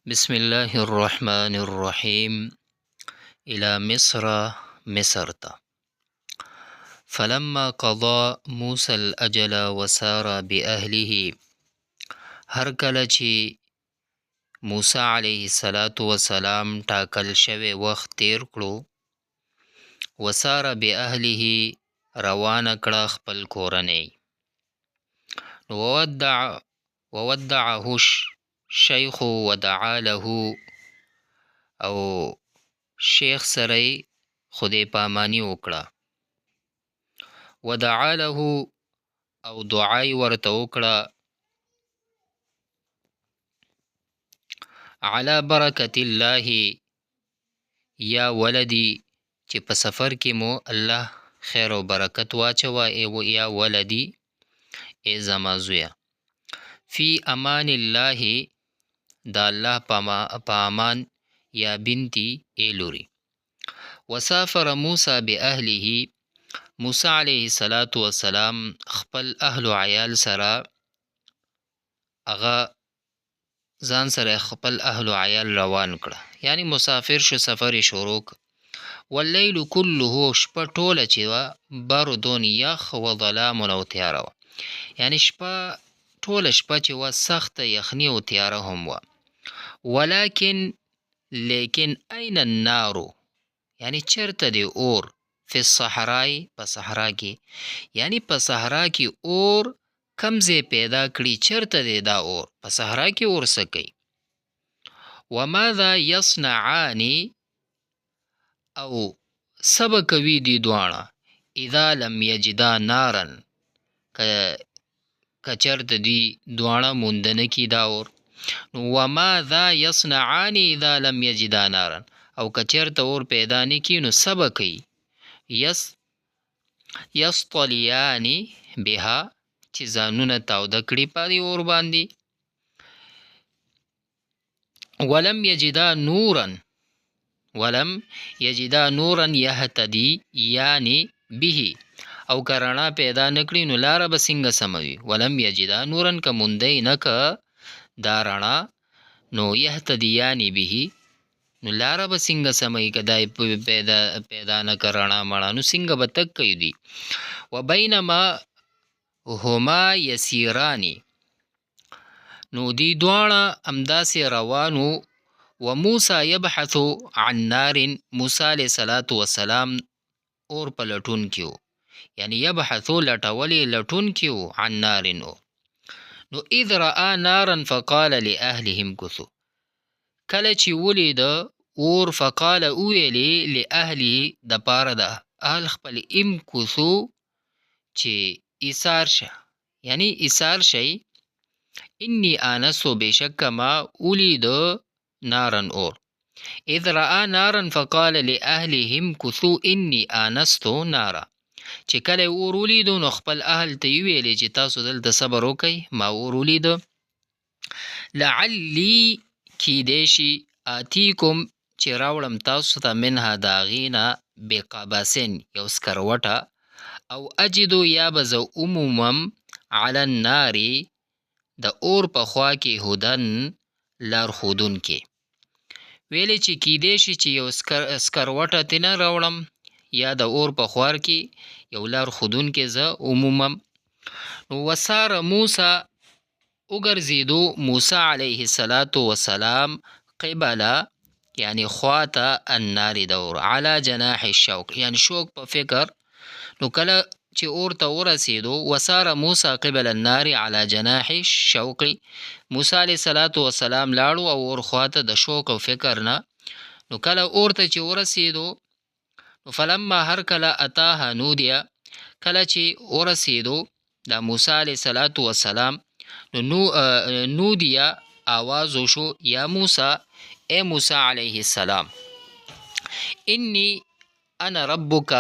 بسم الله الرحمن الرحیم. الى مصر، مصر ته. فلما قضا موسی الاجل وسار باهله، هر کله چې موسی علیه الصلاة والسلام ټاکل شوی وخت تیر کړو، وسار باهله، روانه کړه خپل کورنۍ، نو وودعه الشیخ ودعا له، او شیخ سره یې خدای پاماني وکړه، ودعا له، او دعا یې ورته وکړه، علی برکت الله یا ولدی، چې په سفر کې مو الله خیر او برکت واچوه، ای یا ولدی، ای زما زویه، فی امان الله، د الله په امان، یا بنتی، ای لوري. وسافر موسی باهله، موسی علیه الصلاة والسلام خپل اهل و عیال سره، هغه ځان سره خپل اهل و عیال روان کړه، یعنی مسافر شو، سفر یې شروع کړ. واللیل کله، شپه ټوله چې وه، بردون، یخ، و ظلام، او تیاره وه، یعنی شپه ټوله شپه چې وه سخته یخني او تیاره هم وه. ولکن، لیکن، این النار، یعنی چرته دی اور، فی الصحراء، په صحرا کې، یعنی په صحرا کې اور کم ځای پیدا کړي، چرته دی دا اور، په صحرا کې اور څه کوي؟ وماذا یصنعان، او څه به کوي دوی دواړه، اذا لم یجدا نارا، که چرته دوی دواړه مونده نه کړي دا اور. نو وماذا یصنعان اذا لم یجدا نارا، او که چرته اور پیدا نه کړي نو څه به کوي؟ یصطلیان بها، چې ځانونه تاوده کړي په دې اور باندې. ولم یجدا نورا، ولم یجدا نورا یهتدی یعنی به، او که رڼا پیدا نکړي نو لاره به څنګه سموي؟ ولم یجدا نورا، که مونده یې نه که دا رڼا، نو یهتدیانی به، نو لاره به څنګه سموي؟ که دا یې پیدا نه که رڼا مړه، نو څنګه به تګ کوي دوی؟ وبینما هما یسیرانی، نو دی دواړه همداسې روان وو، وموسی یبحث عن نار، موسی علیه الصلاة والسلام اور په لټون کې وو، یعنی یبحث لټولې، لټون کې وو، عن نار، اور. نو اذ رآ نارا فقال لأهلهم کثو، کله چې ولید اور، فقال اویلې، لأهله، د پاره د اهل خپل، امکثو، چې ایثار شه، یعنی ایثار شئ، انی آنستو، بېشکه ما ولید، نارا، اور. اذ رآ نارا فقال لأهلهم کثو انی آنستو نارا، چې کله اور ولیدو نو خپل اهل ته یې ویلې چې تاسو دلته صبر وکئ، ما اور ولیده، لعلی، کیدای شي، آتیکم، چې راوړم تاسو ته، منها، د هغې نه، بقبسن، یو سکروټه، او اجدو، یا به زه ومومم، علی النار، د اور په خوا کې، هدن، لارښودونکی. ویلې چې کیدای شي چې یو سکروټه ترېنه راوړم یا د اور په خوار کې یو لار ښودونکی زه ومومم. نو وسار موسی، وګرځېدو موسی علیه الصلاة والسلام، قبل، یعنی خواته، النار، د اور، علی جناح الشوق، یعنی شوق په فکر. نو کله چې اور ته ورسېدو، وسار موسی قبل النار علی جناح الشوق، موسی علیه الصلاة والسلام لاړو او اور خواته د شوق او فکر نه. نو کله اور ته چې ورسېدو، نو فلما، هر کله، اتاها نودیا، کله چې ورسېدو د موسی علیه الصلاة والسلام، نو نودیا، آواز وشو، یا موسی، ای موسی علیه السلام، انی انا ربک،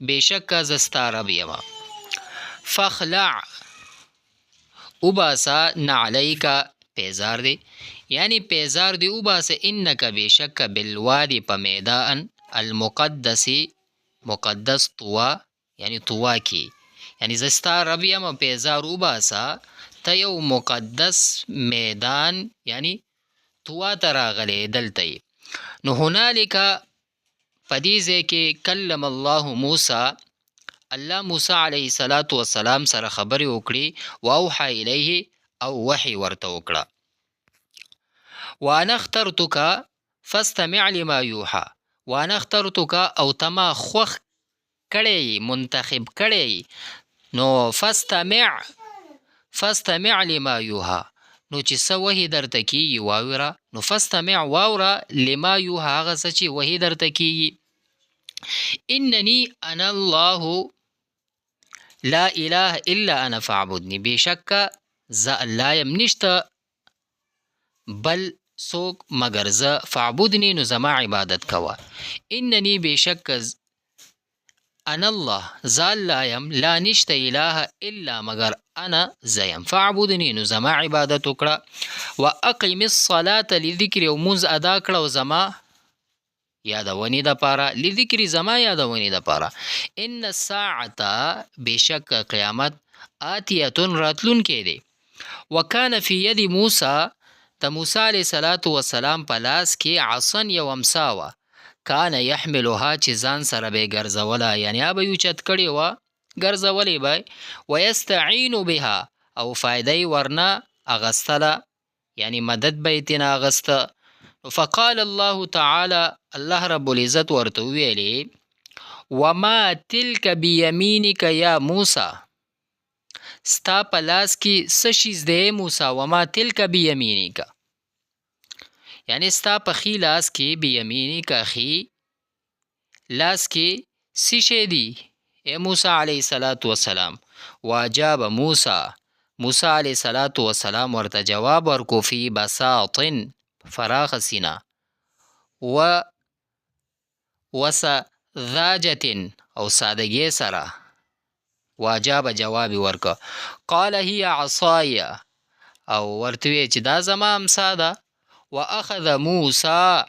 بېشکه زه ستا رب یم، فخلع، وباسه، نعلیک، پیزار دی، یعنی پیزار دی وباسه، انک، بېشکه، بالوادي، په میدان، المقدس، مقدس، طوا، یعنی طوا کې، یعنی زه ستا رب یم، پیزار وباسه، ته یو مقدس میدان، یعنی طوا ته راغلی دلته یې. نو هنالک په دې ځای کې کلم الله موسی، الله موسی علیه الصلاة والسلام سره خبرې وکړي، واوحى الیه او وحی ورته وکړه. وانا اخترتک فاستمع لما یوحى، وانا اخترتک او تما خوښ کړی یې، منتخب کړی یې، نو فاستمع، فاستمع لما یوحى، نو چې څه وحی درته کیږي واوره، نو فاستمع واوره، لما یوحى هغه څه چې وحی درته کیږي. انني انا الله لا اله الا انا فاعبدني، بېشکه زه الله یم، نشته بل څوک مګر زه، فاعبدني نو زما عبادت کوه. انني بېشکه انا الله زه الله یم، لا نشته اله الا مګر انا زه یم، فاعبدني نو زما عبادت وکړه. واقم الصلاة لذکري او مونځ ادا کړه او زما یادونې دپاره، لذکري زما یادونې دپاره. ان الساعة بېشکه قیامت آتیة راتلونکی دی. وکان فی ید موسی، د موسی علیه الصلاة والسلام په لاس کې عصا یو امسا وه، کان یحملها چې ځان سره به یې ګرځوله، یعنې هغه به یې اوچت کړې وه، ګرځولې به یې، ویستعین بها او فایده یې ورنه اغستله، یعنی مدد به یې ترېنه اغسته. فقال الله تعالی، الله رب العزت ورته وویلې، وما تلک بیمینک یا موسی، ستا په لاس کې څه شیز دی موسی؟ وما تلک بیمینک، یعنی ستا په ښي لاس کې، بیمینک ښي لاس کې څه شی دی ای موسی علیه الصلاة والسلام؟ واجاب موسی، موسی علیه الصلاة والسلام ورته جواب ورکو، فی بساط فراخ سینه، و وسذاجة او سادګۍ سره واجاب جواب یې ورکړ، قال هي عصای او ورته ویې چې دا زما امسا ده. واخذ موسی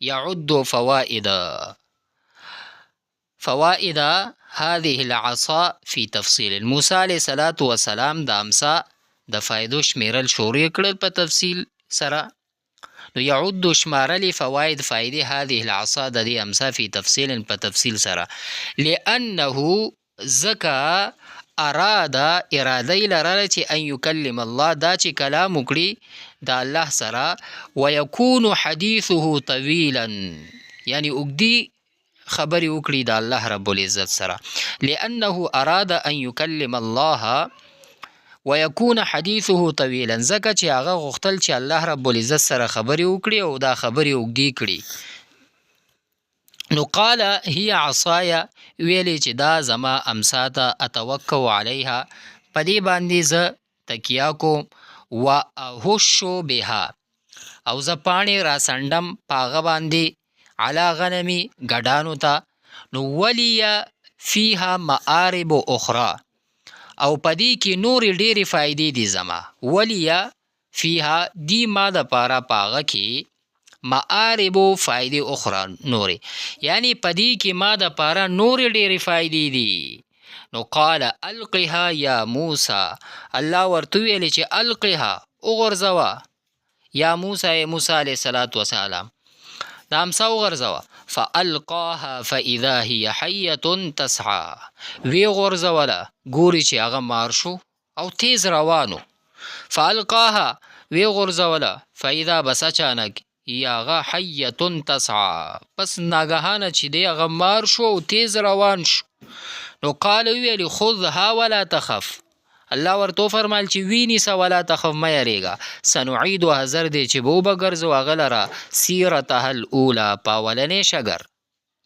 يعد فوائد فوائد هذه العصا في تفصیل، موسی علیه الصلاة والسلام د امسا د فایدو شمیرل شروع کړل په تفصیل سره. نو يعد شمارلې فواید فایدې هذه العصا د دې امسا فی تفصیل په تفصیل سره، لأنه ځکه اراد اراده یې لرله چې ان یکلم الله دا چې کلام وکړي د الله سره، ویکون حدیثه طویلا یعنی اوږدي خبرې وکړي د الله رب العزت سره، لأنه اراد ان يکلم الله ويكون حديثه طويلا ځکه چې هغه غوښتل چې الله رب العزت سره خبرې وکړي او دا خبرې اوږدې کړي. نو قال هي عصایا، ویلې چې دا زما امسا ته، اتوکو علیها په دې باندې زه تکیه کوم، و اهشو بها او زه پاڼې را څنډم په هغه باندې، علی غنمي ګډانو ته، نو ولي فیها معارب اخرى او په دې کې نورې ډېرې فایدې دي زما، ولي فیها دی ما د پاره په هغه کې معارب فایدې اخرى نورې، یعنی په دې کې ما د پاره نورې ډېرې فایدې دي. نو قال القها یا موسی، الله ورته ویل چې القها وغورځوه یا موسی، ای موسی علیه الصلاة والسلام دا امسا وغورځوه. فالقاها فاذا هي حیه تسعى، وی غورځوله ګوري چې هغه مار شو او تیز روانو. فالقاها وی غورځوله، فاذا بس اچانک هي هغه حیه تسعى، پس ناګهانه چې دی هغه مار شو او تیز روان شو. نو قال ویل خذها ولا تخف، الله ورته وفرمایل چې وی نیسه ولا تخف مه یریږه، سنعیدها زر دی چې به وبه ګرځو هغه لره سیرتها الاولی په اولنې شګر،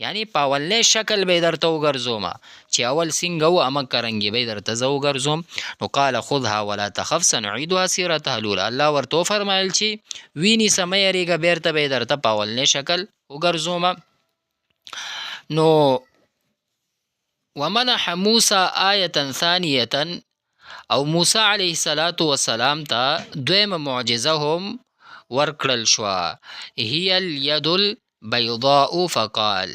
یعنی په اولنې شکل به یې درته وګرځوم چې اول څنګه و همکه رنګې به یې درته زه وګرځوم. نو قال خذها ولا تخف سنعیدها سیرتها الاولی، الله ورته وفرمایل چې وی نیسه مه یریږه بیرته به یې درته په اولنې شکل وګرځوم. نو ومنح موسی آیة ثانیة او موسی علیه الصلاة والسلام ته دویمه معجزه هم ورکړل شوه، هي الید البیضاء فقال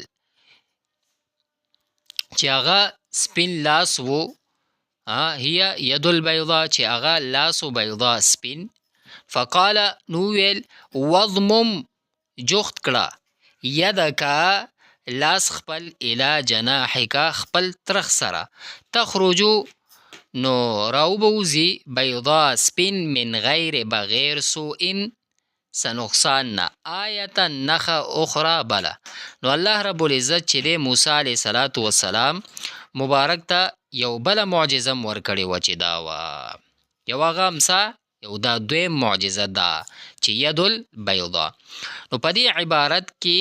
چې هغه سپین لاس وو، هي ید البیضاء چې هغه لاس و بیضاء سپین. فقال، نو ویل، وضمم، جوخت کړه، یدک، لاس خپل، الی جناحک، خپل ترخ سره، تخرجو، نو راوبوزي، بيضا، سپین، من غیر، بغیر، سوء، څه نقصان نه، آیتا، نښه، اخرى، بله. نو الله رب العزت چې دی موسی علیه صلات وسلام مبارک ته یو بله معجزه هم ورکړې وه چې دا وه یو هغه امسا، یو دا دویم معجزه ده چې ید البیضا. نو په دې عبارت کې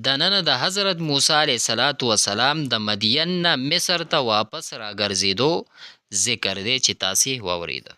دننه د حضرت موسی علیه صلات وسلام د مدین نه مصر ته واپس راګرځېدو ذکر دی چې تاسې واورېده.